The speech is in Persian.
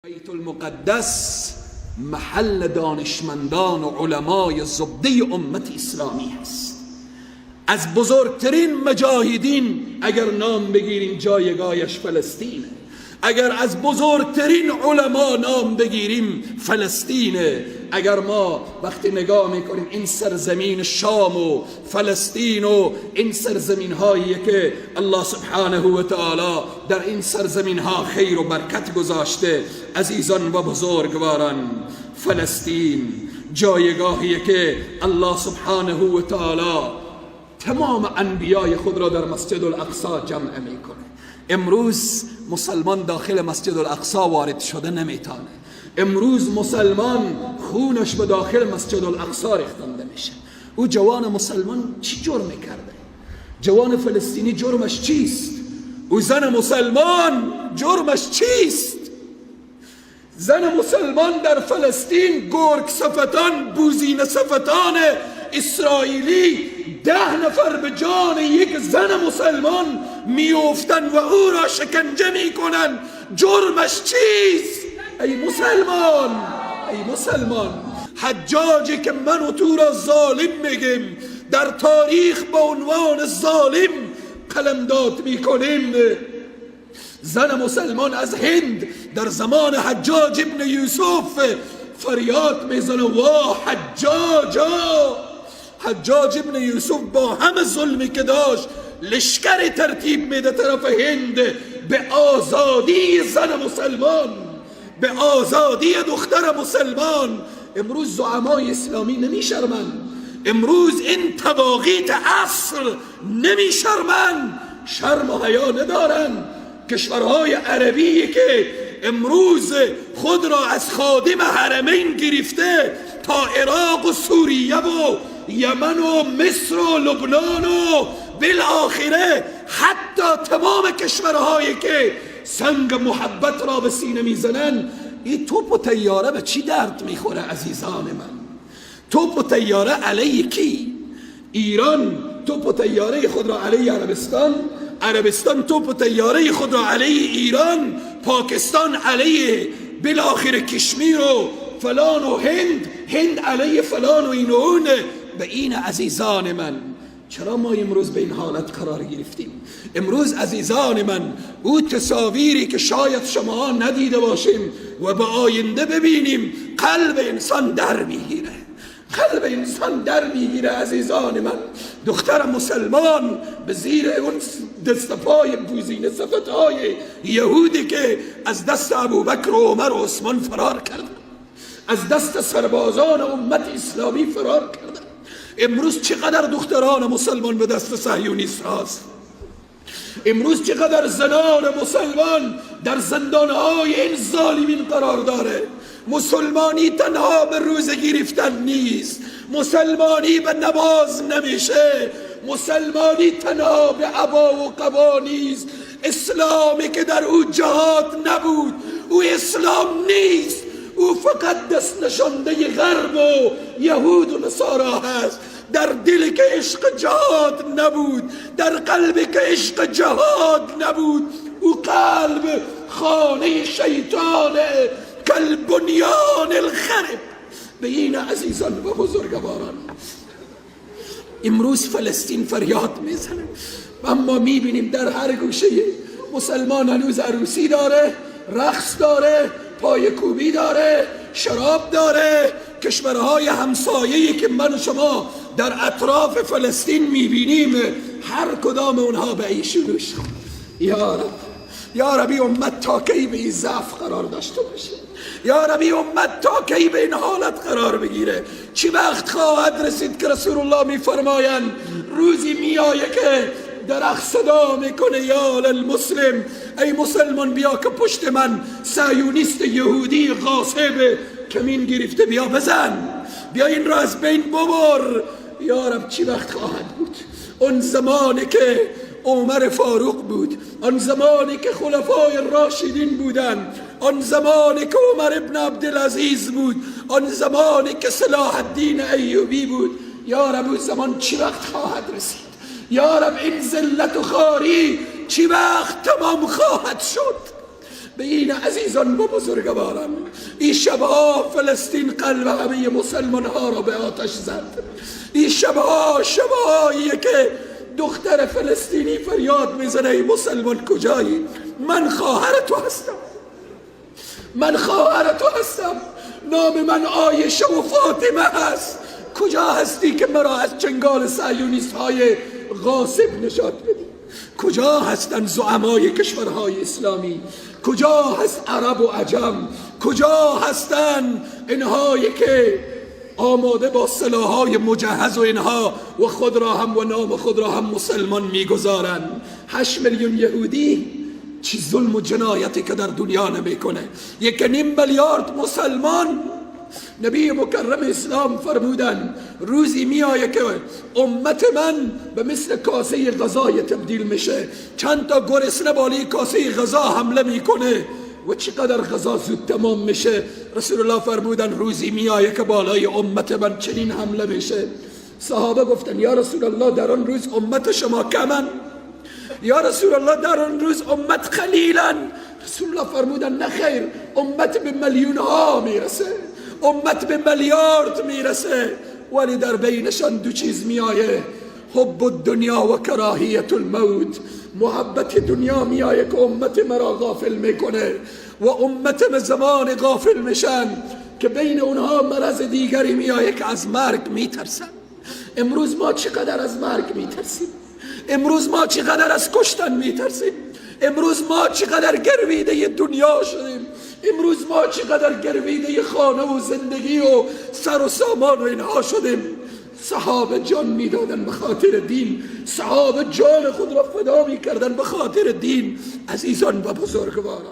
بیت المقدس محل دانشمندان و علمای زبده امت اسلامی هست. از بزرگترین مجاهدین اگر نام بگیریم جایگاهش فلسطینه، اگر از بزرگترین علما نام بگیریم فلسطینه. اگر ما وقتی نگاه میکنیم این سرزمین شام و فلسطین و این سرزمین هایی که الله سبحانه و تعالی در این سرزمین ها خیر و برکت گذاشته، عزیزان و بزرگواران، فلسطین جایگاهی که الله سبحانه و تعالی تمام انبیای خود را در مسجد الاقصی جمع میکنه. امروز مسلمان داخل مسجد الاقصی وارد شده نمیتونه. امروز مسلمان خونش به داخل مسجد الاقصی ریختنده میشه. او جوان مسلمان چی جرم کرده؟ جوان فلسطینی جرمش چیست؟ او زن مسلمان جرمش چیست؟ زن مسلمان در فلسطین گرگ صفتان، بوزینه صفتان اسرائیلی 10 نفر به جان یک زن مسلمان میافتند و او را شکنجه میکنند. جرمش چیست؟ ای مسلمان، ای مسلمان، حجاجی که من و تو را ظالم میگیم، در تاریخ به عنوان ظالم قلمداد میکنیم. زن مسلمان از هند در زمان حجاج ابن یوسف فریاد میزنه وا حجاجا. حجاج ابن یوسف با همه ظلمی که داشت لشکر ترتیب میده طرف هند به آزادی زن مسلمان، به آزادی دختر مسلمان. امروز زعمای اسلامی نمیشرمند، امروز این طواغیت عصر نمیشرمند، شرم و حیا ندارند. کشورهای عربی که امروز خود را از خادم حرمین گرفته تا عراق و سوریه و یمن و مصر و لبنان و بالآخره حتی تمام کشورهایی که سنگ محبت را به سینه میزنن، این توپ و طیاره به چی درد میخوره عزیزان من؟ توپ و طیاره علیه کی؟ ایران توپ و طیاره خود را علیه عربستان، عربستان توپ و طیاره خود را علیه ایران، پاکستان علیه بالاخره کشمیر و فلان و هند، هند علیه فلان و این و اون. به این عزیزان من، چرا ما امروز به این حالت قرار گرفتیم؟ امروز عزیزان من، او تصاویری که شاید شما ندیده باشیم و به آینده ببینیم، قلب انسان در میگیره، قلب انسان در میگیره. عزیزان من، دختر مسلمان به زیر اون دست پای بوزینه صفتهای یهودی که از دست ابوبکر و عمر و عثمان فرار کردن، از دست سربازان امت اسلامی فرار کردن. امروز چقدر دختران مسلمان به دست صهیونیست هاست؟ امروز چقدر زنان مسلمان در زندانهای این ظالمین قرار داره؟ مسلمانی تنها به روزه گرفتن نیست، مسلمانی به نماز نمیشه، مسلمانی تنها به عبا و قبا نیست. اسلامی که در او جهاد نبود او اسلام نیست، او فقط دست نشانده غرب و یهود و نصارا هست. در دل که عشق جهاد نبود، در قلب که عشق جهاد نبود، او قلب خانه شیطانه کالبنیان الخرب. به این عزیزان و بزرگواران، امروز فلسطین فریاد میزنه، اما میبینیم در هر گوشه مسلمان هنوز عروسی داره، رقص داره، پای کوبی داره، شراب داره. کشورهای همسایه‌ای که من و شما در اطراف فلسطین میبینیم، هر کدام اونها به ایشونوش. یا رب، یا ربی امت تا کی به این ضعف قرار داشته باشه؟ یا ربی امت تا کی به این حالت قرار بگیره؟ چی وقت خواهد رسید که رسول الله میفرمایند روزی میآید که درخت صدا میکنه یا للمسلم، ای مسلمان بیا که پشت من صهیونیست یهودی غاصب کمین گرفته، بیا بزن، بیا این را از بین ببر. یا رب چی وقت خواهد بود؟ اون زمانی که عمر فاروق بود، آن زمانی که خلفای راشدین بودن، آن زمانی که عمر ابن عبدالعزیز بود، آن زمانی که صلاح الدین ایوبی بود. یا رب اون زمان چی وقت خواهد رسید؟ یا رب این ذلت و خواری چی وقت تمام خواهد شد؟ به این عزیزان و بزرگواران، این شبها فلسطین قلب همه مسلمان ها را به آتش زد. این شبها شبهاییه که دختر فلسطینی فریاد میزنه ای مسلمان کجایی؟ من خواهر تو هستم، من خواهر تو هستم، نام من عایشه و فاطمه هست، کجا هستی که مرا از چنگال صهیونیست های غاصب نجات بدی؟ کجا هستند زعمای کشورهای اسلامی؟ کجا هست عرب و عجم؟ کجا هستند اینهایی که آماده با سلاح‌های مجهز و اینها و خود را هم و نام خود را هم مسلمان میگذارند؟ 8 میلیون یهودی چی ظلم و جنایتی که در دنیا نمیکنه. 1.5 میلیارد مسلمان. نبی مکرم اسلام فرمودن روزی میآید که امت من به مثل کاسه غذای تبدیل میشه، چند تا گرسنه بالای کاسه غذا حمله میکنه و چقدر غذا زود تمام میشه. رسول الله فرمودن روزی میآید که بالای امت من چنین حمله میشه. صحابه گفتن یا رسول الله در آن روز امت شما کمن، یا رسول الله در آن روز امت قلیلن. رسول الله فرمودن نه خیر، امت به میلیون ها میرسه، امت به میلیارد میرسه، ولی در بینشان دو چیز میآیه: حب الدنیا و کراهیت الموت. محبت دنیا میآیه که امت مرا غافل میکنه و امت به زمان غافل میشن که بین اونها مرض دیگری میآیه که از مرگ میترسن. امروز ما چقدر از مرگ میترسیم، امروز ما چقدر از کشتن میترسیم، امروز ما چقدر گرویده دنیا شدیم، امروز ما چقدر گرویده خانه و زندگی و سر و سامان و اینها شدیم. صحابه جان میدادن به خاطر دین، صحابه جان خود را فدا میکردن به خاطر دین. عزیزان و بزرگواران،